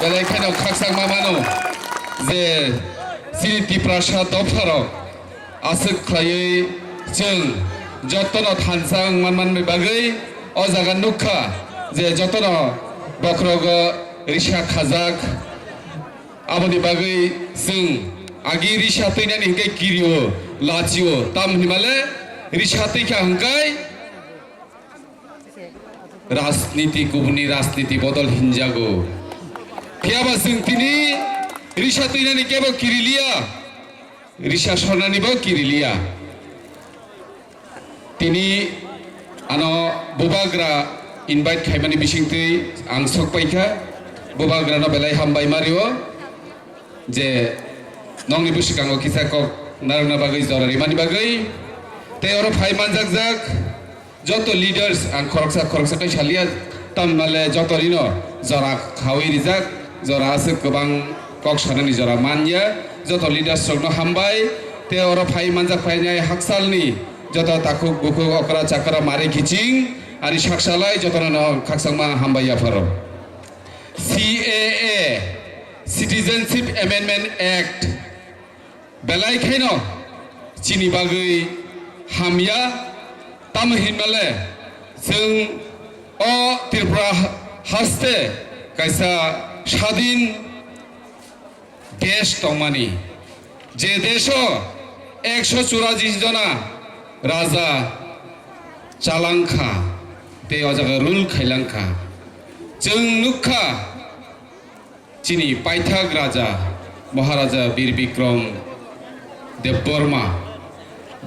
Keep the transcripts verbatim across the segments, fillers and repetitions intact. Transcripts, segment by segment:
Belai kheno khakchangma mano je chini Tiprasa dopharok aswk khlaiwi chwng jotono thansa wng manmanni bagwi o jaga nukha je jotono bokhorogo risa khajak. Aboni bagwi chwng agi risa twinani hinkhe kirio, lachio, tam hinmale risa twikha hinkai rajniti, kubuni rajniti bodol hinjago. Phiyaba chwng tini risa twinani kebo kiriliya, risa sornanibo kiriliya. Tini ano bubagra invite khaimani bisingtwi ang sokpaikha. Bubagrano belai hambai mario je nongni bwskango kisa kok narwkna bagwi jora rimani bagwi. Tei oro phai manjakjak joto leaders, ang khoroksa khoroksa khe salia, tamni male joto rino jora khawi rijak, jora aswk kwbang kok sanani jora manya, joto leaders rokno hambai. Tei oro phai manjak phainai haksalni joto takhuk bukhuk okra chakra mari kiching ani saksalai jotono no khakchangma hambai yapharo. C A A, Citizenship Amendment Act, belai kheno chini bagwi hamya, tamo hinmale chwng o Tripura haste kaisa sadin desh tongmani, je desho ekso churashi jona raja chalangkha, tei o jaga rule khailangkha. Chwng nukha, chini paithak raja, Maharaja Bir Bikram Debbarma,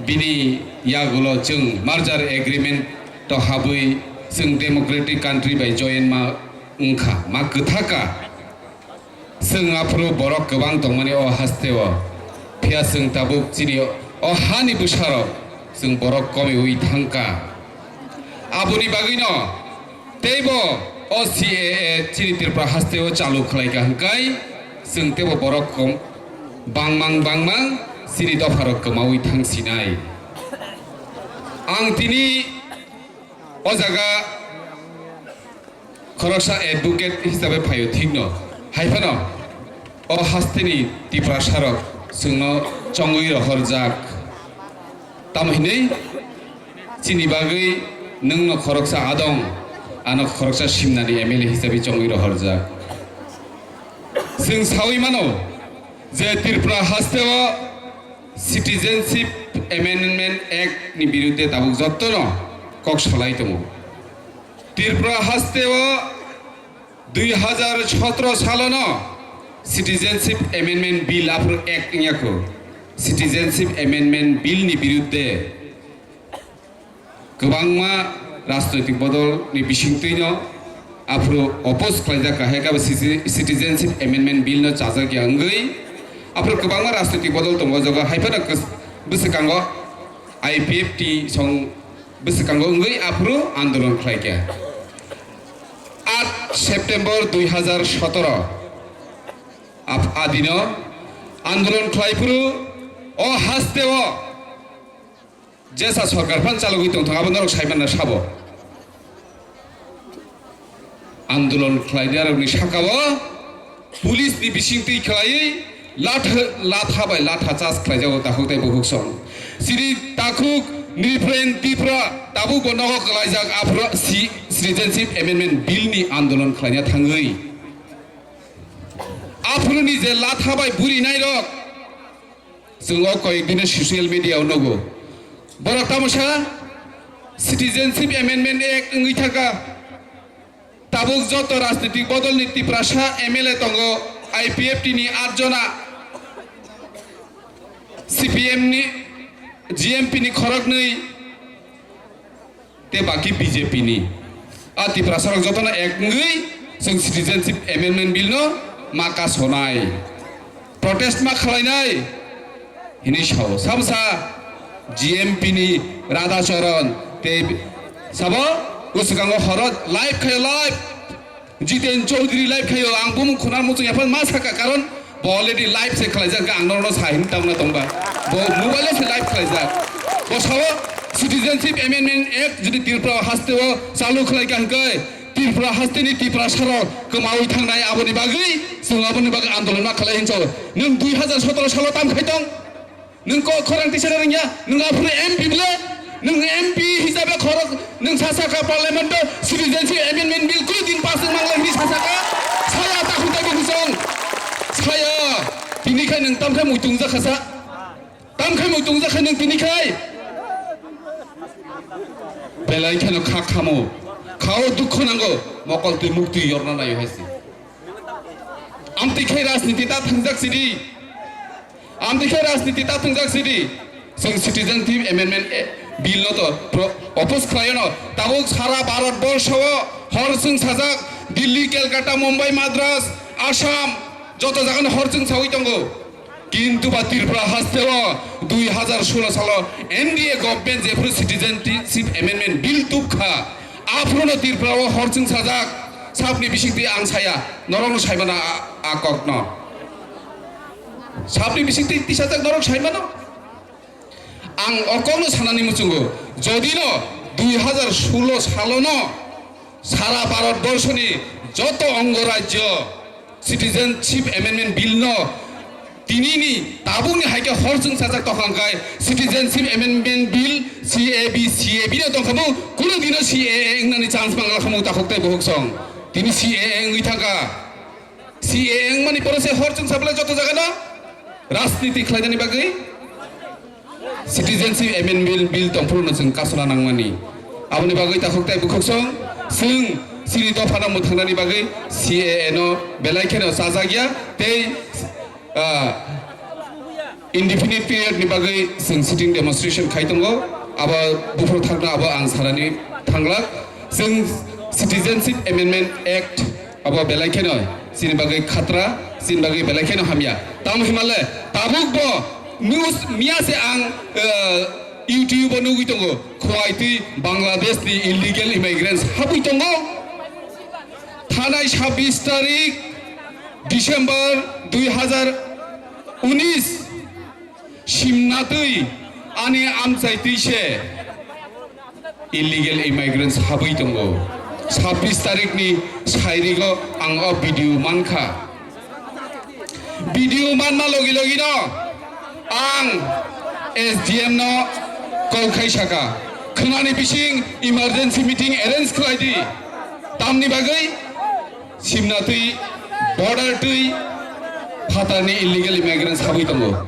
bini yagulo chwng merger agreement to habwi chwng democratic country bai join ma wngkha, ma kwthaka. Chwng aphuru borok kwbang tongmani o hasteo, phiya chwng tabuk chini o hani bwsarok chwng borok komiwi thangkha. Aboni bagwino teibo o C A A chini Tripura hasteo chalu khlaikha hwnkhe chwng teibo borok kom bangmang bangmang chini dopharok kwmawi thangsinai. Ang tini o jaga khoroksa advocate hisabe phaio thikno, hai phano o hasteni Tiprasarok chwngno chongwi rohorjak. Tamo hinwi chini bagwi nwngno khoroksa adong, ano khoroksa simnani M L A hisabe chongwi rohorjak. Chwng sawi mano je Tripura hasteo Citizenship Amendment Act ni birudde tabuk jottono kok salai tongo. Tripura hasteo dui hazar sotoro salono Citizenship Amendment Bill aphuru Act wngya kho. Citizenship Amendment Bill ni birudde kwbangma rajnoitik bodol ni bisingtwi no aphuru oppose khlaijak, kahai khe bo Citi-, Citizenship Amendment Bill no chajak ya wngwi aphuru kwbangma rajnoitik bodol tongo, o jaga hai phano kwch-, bwswkango I P F T song bwswkango wngwi aphuru andolon khlaikha. Aat September dui hazar sotoro ap-, adino andolon khlai phuru o hasteo jesa sorkar phan chalogwi tongthok, abo norok saimanna sabo. Andolon khlainarokni sakao police ni bisingtwi khlaiwi latha, latha bai latha charge khlaijago takhuk tei bukhuk song. Chini takhuk Nripen Tripura tabuk bo nogo kwlaijak aphuru si-, Citizenship Amendment Bill ni andolon khlaina thangwi. Aphuruni je latha bai burinairok, chwng o koyek dino social media o nugo. Borok tamo sa Citizenship Amendment Act wngwi thaka. Tabuk joto rajnitik bodolni Tiprasa M L A tongo, I P F T ni aat jona, C P M ni, G M P ni khoroknwi, tei baki B J P ni. A Tiprasarok jotono ek wngwi chwng Citizenship Amendment Bill no ma kasonai, protest ma khlainai hinwi sao. Sabo sa G M P ni Radha Charan tei sabo bwskango horo live khaio, live. Jiten Chaudhary live khaio, ang bumung khuna muchung yaphan ma saka, karon bo already live se khlaijak, ang norno sa hin tamna tongba. Bo mobile se live khlaijak. Bo sao Citizenship Amendment Act jodi Tripura haste o chalu khlai ka hwnkhe Tripura hasteni Tiprasarok kwmawi thangnai, aboni bagwi chwng aboni bagwi andolon ma khlai hinso. Nwng dui hazar sotoro salo tam khai tong? Nwng kok khorang tisana rwngya, nwng aphuru M P bwle, nwng M P hisabe khorok, nwng sasaka parliament o citizenship amendment bill kunu din pass wng mangla hini sasaka, saya takhuk taibo hwsong, saya, tini khai nwng tamkhai muitung jakha sa, tamkhai muitung jakha nwng tini khai, belai kheno kha khamo, khao dukho nango, mokol twi muk twi yorna nayo hai se. Amtwi khe rajniti ta thwngjak sidi. Amtwi khe rajniti ta thwngjak sidi. Chwng Citizenship Amendment, eh, Bill no to pro-, oppose khlaio no. Tabuk sara Bharat borsho o hor chwng sajak, Delhi, Kolkata, Mumbai, Madras, Assam, joto jaga no hor chwng sawi tongo. Kintu ba Tripura haste o dui hazar solo salo N D A government jephuru Citizenship Amendment Bill tubkha, aphuru no Tripura o hor chwng sajak, sabni bisingtwi ang saya, norok no saimano a, a kok no. Sabni bisingtwi tisajak norok saimano. Ang o kokno sanani muchungo, jodi no dui hazar solo salo no sara Bharat borso ni joto ongo rajyo Citizenship Amendment Bill no tini ni tabuk ni hai khe hor chwng sajak tongkha hwnkhe Citizenship Amendment Bill, C A B, C A B no tongkha bo, kuno dino C A A wngnani chance mangla khamu takhuk tei buhuk song. Tini C A A wngwi thangkha. C A A wngmani pore se hor chwng sablai joto jaga no rajniti khlainani bagwi. Citizenship Amendment Bill tongphuru no chwng kasuna nangmani. Aboni bagwi takhuk tei bukhuk song chwng chini dopha no mwthangnani bagwi C A A no belai kheno chajak ya tei, ah, indefinite period ni bagwi chwng sitting demonstration khai tongo. Abo buphuru thangno abo ang sanani thanglak. Chwng Citizenship Amendment Act abo belai kheno chini bagwi khatra, chini bagwi belai kheno hamya. Tamo himale tabuk bo news miya se ang, eh, YouTube o nugwi tongo, khwai twi Bangladesh ni illegal immigrants habwi tongo. Thanai sabbish tarik December dui hazar unis, simna twi ani amchai twi se illegal immigrants habwi tongo. Sabbish tarikni sairigo ang o video mankha. Video manma logi logi no ang S D M no call khai saka, khwnani bising emergency meeting arrange khlai di. Tamni bagwi simna twi, border twi phatarni illegal immigrants habwi tongo.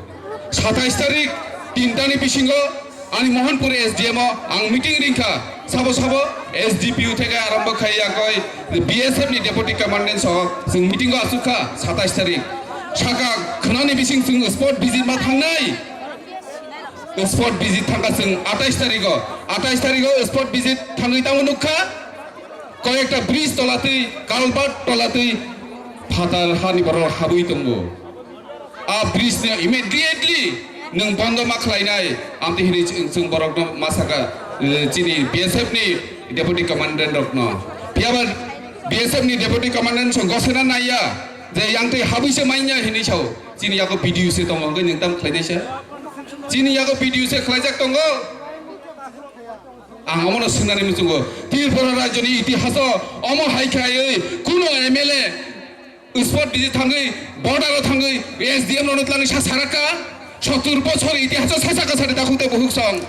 Satais tarik tinta ni bisingo ani Mohanpur S D M o ang meeting ringkha. Sabo sabo S D P O theke arombo khai yakoi B S F ni deputy commandant soho chwng meeting o asukha satais tarik. Saka khwnani bising chwng spot visit ma thangnai. Spot visit thangkha chwng atais tarigo. Atais tarigo spot visit thangwi tamo nukha. Koyekta bridge tolatwi, culvert tolatwi phatar hani borok habwi tongo. A bridge no immediately nwng bondo ma khlainai, amtwi hinwi chwng, chwng borokno ma saka, eh, chini B S F ni deputy commandant rokno. Phiyaba B S F ni deputy commandant chwng gosena naiya je yang twi habwi se manya hinwi sao. Chini yago video se tongo, hwnkhe nwng tam khlainai se? Chini yago video se khlaijak tongo. Ang omono swngnani muchungo, Tripura rajyoni itihaso omo hai khlaiwi kuno M L A spot visit thangwi, border o thangwi, S D M no twlangwi sa sarakha, sottur bochor itihaso sa saka sari dakhuk tei buhuk song.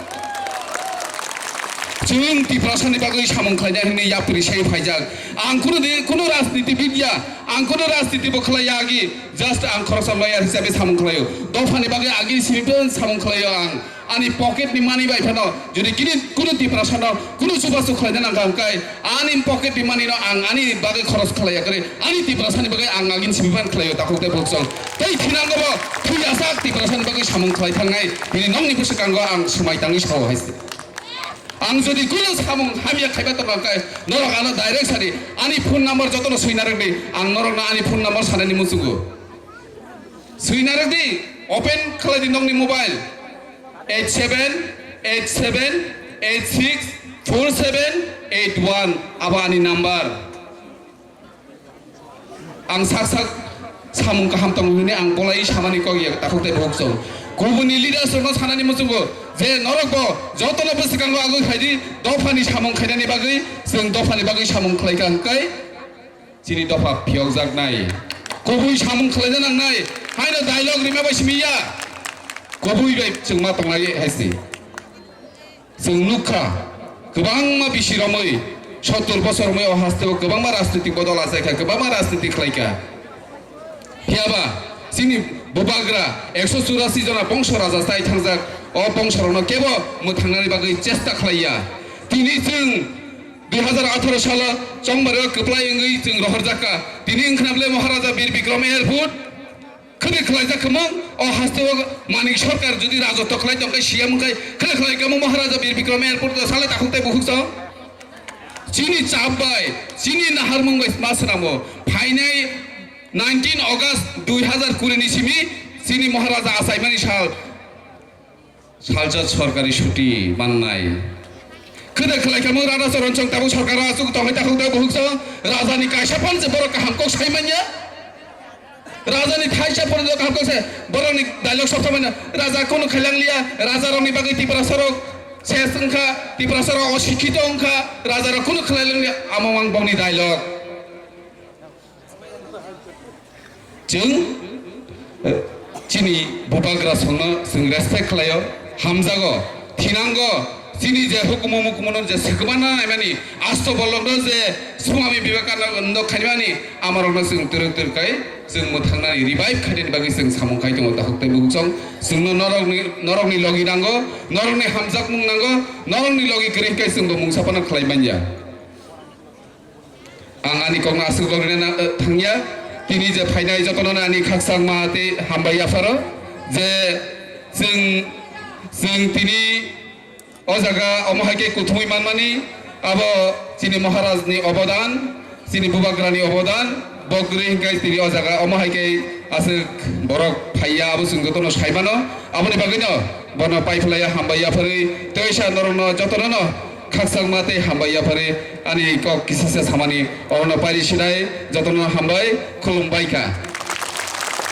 Chwng Tiprasani bagwi samung khlainai hwnwi yapri sai phaijak. Ang kuno di, kuno rajnitibid ya, ang kuno rajniti bo khlaiya agi, just ang khoroksa lawyer hisabe samung khlaio. Dophani bagwi agi sinibo samung khlaio ang. Ani pocket ni money bai phano, jodi kini kunu Tiprasa no kunu chubachu khlaina nangkha hwnkhe, ani pocket ni money no ang ani bagwi khoros khlaiya kwrwi, ani Tiprasa ni bagwi ang agin simi ban khlaio takhuk tei buksong. Tei thinango bo thwi asak Tiprasa ni bagwi samung khlai thangnai, bini nokni bwswkango ang swmai tangwi sao hai se. Ang jodi kunu samung hamya khaiba tongkha hwnkhe, norok ano direct sadi, ani phone number jotono swina rwdi, ang norokno ani phone number sanani muchungo. Swina rwdi, open khlai di nokni mobile. Eight seven eight seven eight six four seven eight one, abo ani number. Ang sak sak samung kaham tong hwnwi ang bolai samani kok ya takhuk tei buhuk song. Kubuni leaders rokno sanani muchungo je norokbo jotono bwswkango agwi phaidi dophani samung khainani bagwi, chwng dophani bagwi samung khlaikha hwnkhe chini dopha phiyokjaknai. Kubui samung khlaina nangnai, haino dialogue rima bai simi ya. Kubui bai chwng ma tongnai hai si. Chwng nukha, kwbangma bisi romwi, sottur bosor romwi o hasteo kwbangma rajnitik bodol achaikha, kwbangma rajnitik khlaikha. Phiyaba chini bubagra ekso churasi jona bongso raja chai thangjak, o bongsorokno kebo mwthangnani bagwi chesta khlaiya. Tini chwng dui hazar atharo salo chongbarao kwplai wngwi chwng rohorjakha. Tini wngkhna bwle Maharaja Bir Bikram Airport. Khwrwi khlaijak khmung, o hasteo Manik Sarkar jodi rajotw khlai tongkhe, C M wngkhe, khwrwi khlai khmung Maharaja Bir Bikram Airport o salai takhuk tei bukhuk chao. Chini chap bai, chini naharmung bai ma swnamo. Phainai nineteen August dui hazar kuri ni simi chini Maharaja achaimani sal. Salsa sorkari suti mannai. Khwda khlai kamo Radha Charan chong tabuk sorkar o asuk tongwi takhuk tabuk buhuk chong. Raja ni kaisa phan se borok kaham kok sai manya. Raja ni thaisa phan se kaham kok se borok ni dialogue sok manya. Raja kunu khailang liya. Raja rok ni bagwi Tiprasa rok ses wngkha. Tiprasa rok osikhito wngkha. Raja rok kunu khlai lang liya. Amo ang bong ni dialogue. Chwng, eh, chini bubagra songno chwng respect khlaio, hamjago, thinango, chini je hukumu mukumuno je swkmana naimani, asto bolokno je Swami Vivekananda khaimani, amarokno chwng twrwk twrwk khai, chwng mwthangnani revive khainani bagwi chwng samung khai tongo, takhuk tei bukhuk chong. Chwngno norokni, norokni logi nango, norokni hamjakmung nango, norokni logi kwrwi khai chwngbo mungsa phano khlai manya. Ang ani kokno aswk rok rina, eh, thangya. Tini je phainai jotono ani khakchangma tei hambai yapharo je chwng, chwng tini o jaga omo hai khe kuthumui manmani abo chini Maharaj ni obodan, chini bubagra ni obodan, bo kwrwi hwnkhe tini o jaga omo hai khe aswk borok phaiya abo chwng jotono saimano. Aboni bagwino bono paiphlaiya hambai yapharwi tei sa norokno jotono no khakchangma tei hambai yapharwi ani kok kisisa samani orono pairi sinai jotono hambai khulumbai kha.